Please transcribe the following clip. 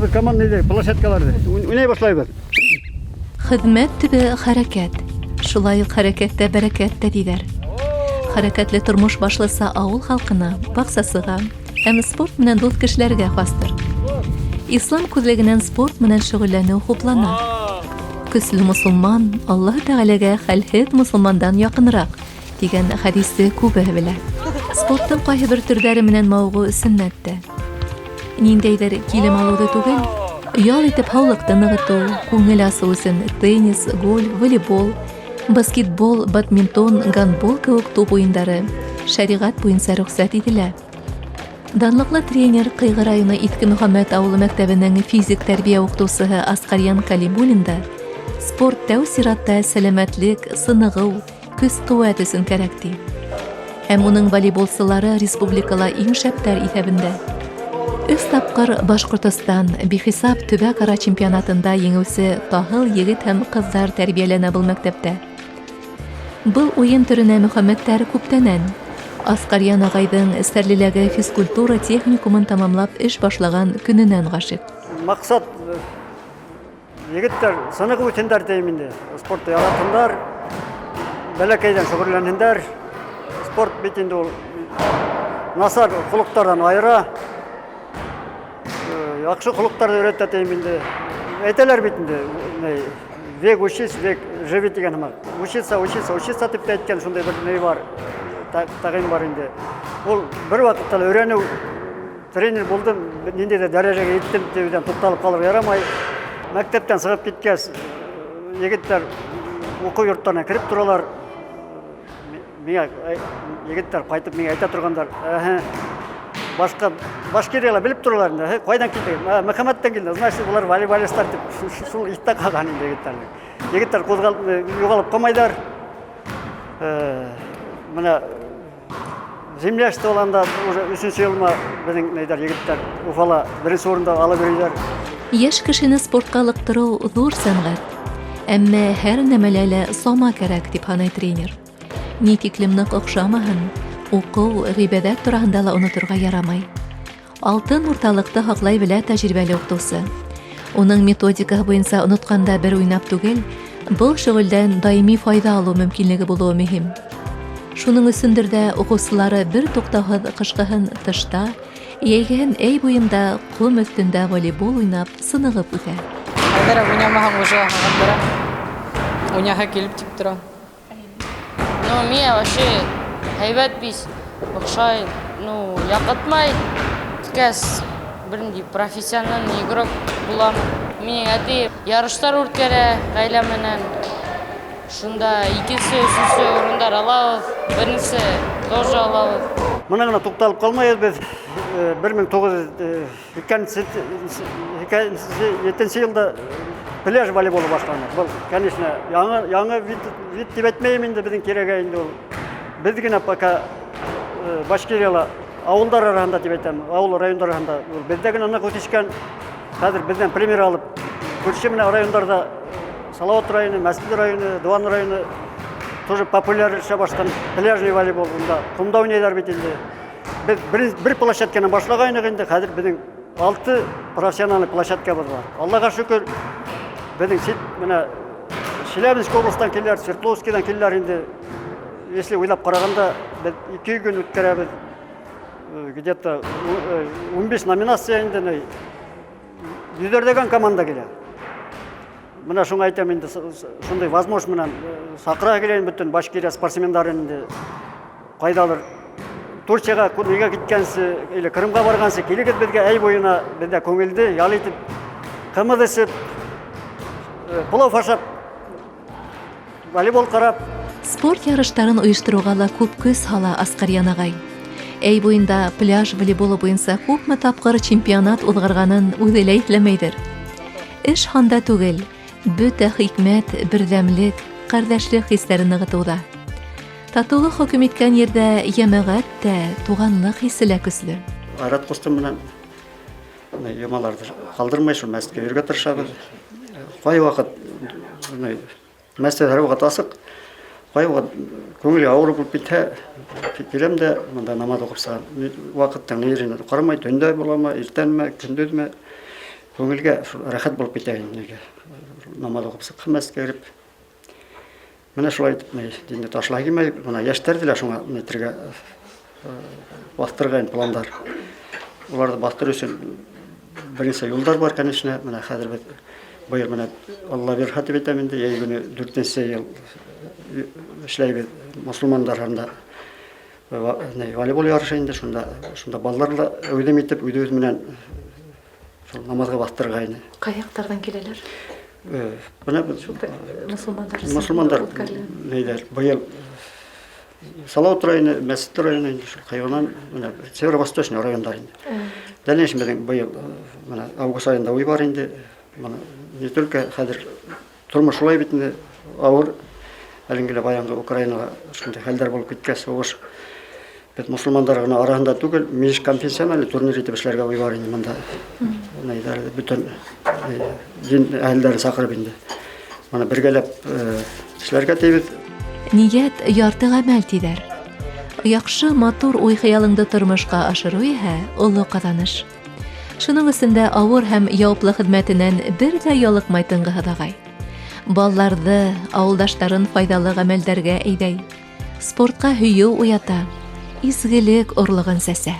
Җыябыз командный площадкаларны. Уйный башлайбыз. Хезмәт төбе хәрәкәт. Шулай ук хәрәкәттә бәрәкәт тә диләр. Хәрәкәтле тормыш башласа авыл халкына, баксасыга һәм спорт белән дус кешеләргә хастыр. Ислам күзлегеннән спорт белән шөгыльләнү хуплана. Көчле мусулман Аллаһ Тәгаләгә хәлһез мусулмандан якынрак дигән хәдисне күбе белә. Спортның кайбер төрләре белән мавыгу сөннәт тә. Ниндәйдер килем алуды түгел, ял итеп һаулыкны ныгыту, күңел асу өчен теннис, гольф, волейбол, баскетбол, бадминтон, гандбол кебек туп уендары шәригать буенча рөхсәт ителә. Данлыклы тренер Кыйгы районы Иске Мөхәммәт авылы мәктәбенең физик тәрбия укытучысы Аскарьян Калимуллин да спорт тәү сиратта сәламәтлек, сыныгу, көч-куәт өчен кәрәк ди. Һәм уның волейболчылары республикала иң шәптәр исәбендә. Өч тапкыр Башкортостан бихисап төбәкара чемпионатында еңүче таһыл егет һәм кызлар тәрбияләнә был мәктәптә. Был уен төренә Мөхәммәттәр күптәнән. Аскарьян агайдың Стәрлеләге физкультура техникумын тамамлап эш башлаган көненән гашыйк. Максат Егетләр сыныгып үтендәр дейм инде. Спортты яратындар, бәләкәйдән шөгыльләнһендәр. Спорт бит инде ул насар холыктардан айыра. Э, яхшы холыктарны өйрәтә дейм инде. Әйтәләр бит инде, век учись, век живи дигән һымак. Учиться, учиться, учиться дип тә әйткән шундый бер ни бар, тәгыйм бар инде. Ул бер вакытта да өйрәнү Тренер булдым, ниндидер дәрәҗәгә җиттем диюдән тукталып калырга ярамай. Мәктәптән чыгып киткәч, егетләр уку йортларына кереп торалар. Миңа егетләр кайтып миңа әйтә торгандар. Әһә. Башка Башкирияләр белеп торалар инде. Әһә, кайдан килде? Мөхәммәттән килде. Значит, болар волейболистлар дип шул истә калган инде егетләрнең. Егетләр кузгал югалып калмайлар. Менә Земляшты аланда уже өченче елма безнең нәйдәр егетләр Уфала беренче урында алып йөриләр. Яшь кешене спортка ылыктыру зур сәнгать. Әмма һәр нәмәлә лә сама кәрәк, дип һанай тренер. Ни тиклем нык охшамаһын, уку, гыйбадәт тураһында ла онытырга ярамай. Алтын урталыкты һаклай белә тәҗрибәле укытучы. Уның методикаһы буенча онытканда бер уйнап түгел, был шөгыльдән даими файда алу мөмкинлеге булуы мөһим. Шуның өчендер дә укучылары бер туктаусыз кышкыһын тышта, йәйгеһен әй буенда ком өстендә волейбол уйнап сыныгып үтә. Әгәр уйнамаһаң уже һагындыра. Уйнаһы килеп тик тора. Ну, миңа вообще һәйбәт бит, охшай, ну, якытмай. Кәс бернинди профессиональный игрок булам. Минем әти ярышлар үткәрә гаилә менән. Шунда икенче, өченче урыннар алабыз, беренче тоже алабыз. Моны гына тукталып калмайбыз без. 1900 Икенче елда пляж волейболы башланды. Был, конечно, яңа, яңа вид, вид дип әйтмәйем инде безнең кирәгә инде ул. Без генә пока э, Башкирияла авылдар арасында дип әйтәм, авыл райондар арасында ул бездә генә нык үсешкән. Хәзер бездән пример алып, күрше менә райондарда Салават районы, Мәскүд районы, Дуван районы тоже популярлаша башлаган пляжный волейбол. Монда комда уйныйлар бит инде. Без бер, бер площадканы башлагайнык инде, хәзер безнең алты профессиональный площадкабыз бар. Аллага шөкер, безнең чит менә Челябинск областьтан киләләр, Свердловскийдан киләләр инде. Если уйлап караганда, без ике көн үткәрәбез. Э, где-то 15 э, номинация инде, йөзләрдәгән команда килә. Менә шуңа әйтәм инде, шундый возможность менән э, сакыра киләм бөтен Башкирия спортсмендарын инде. Кайдалыр Турциягә нигә киткәнсе или Крымга баргансы килегез безгә әй буена, бездә күңелде, ял итеп, кымыз эчеп, э, плов ашап, волейбол карап. Спорт ярышларын оештыруга ла күп көч һала Аскарьян агай. Әй буенда пляж волейболы буенча күпме тапкыр чемпионат узгарганын үзе лә исләмәйдер. Эш һанда түгел, бөтә хикмәт бердәмлек, кардәшлек хисләрен ныгытуда. Татулык хөкем иткән җирдә җәмәгать тә, туганлык хисе лә көчле. Айрат кустым белән йомаларны калдырмый, шул мәчеткә йөрергә тырышабыз. Кайвакыт мәчет һәрвакыт асык, кайвакыт күңел авыр булып китә, киләм дә монда намаз укып чыгам. Вакыттан ни җиренә карамай, төндә буламы, иртәнме, көндезме. Күңелгә шул рәхәт булып китә инде. Намаз укып чыккан мәчеткә кереп. Менә шулай итеп мин динне ташлай килмәй, менә яшьтәр дә шуңа нитергә бастырган пландар. Уларны бастыру өчен берничә юлдар бар, конечно. Менә хәзер без быел менә Алла бирһә дип әйтәм инде, җәй көне дүртенче ел эшләйбез мосылмандар анда волейбол ярышы инде, шунда шунда балалар да әүдем итеп, үзебез белән Шул намазга бастырырга инде. Кай яктардан киләләр? Э, менә мусульманнар. Мусульманнар ниләр быел Салават районы, Мәсет районы инде шул Кайгынан, менә Северо-Восточный райондар инде. Э. Дальнейшем безнең быел э, менә август аенда уй бар инде. Моны не только хәзер тормыш шулай бит инде авыр. Әлеге генә баягы Украинага шундый хәлләр булып киткәч, сугыш Без мусульмандар гына арасында түгел, межконфессиональный турнир итеп эшләргә уй бар инде монда. Менә бөтен дин әһелләрен чакырып инде. Моны бергәләп эшләргә тиебез. Ният ярты гамәл диләр. Яхшы, матур уй-хыялыңды тормышка ашыру иһә олы казаныш. Шуның өстендә авыр һәм явыплы хезмәтеннән бер дә ялыкмай тынгысыз агай. Балларды, авылдашларын файдалы гамәлләргә әйдәй. Спортка һөю уята, изгелек орлыгын сәсә.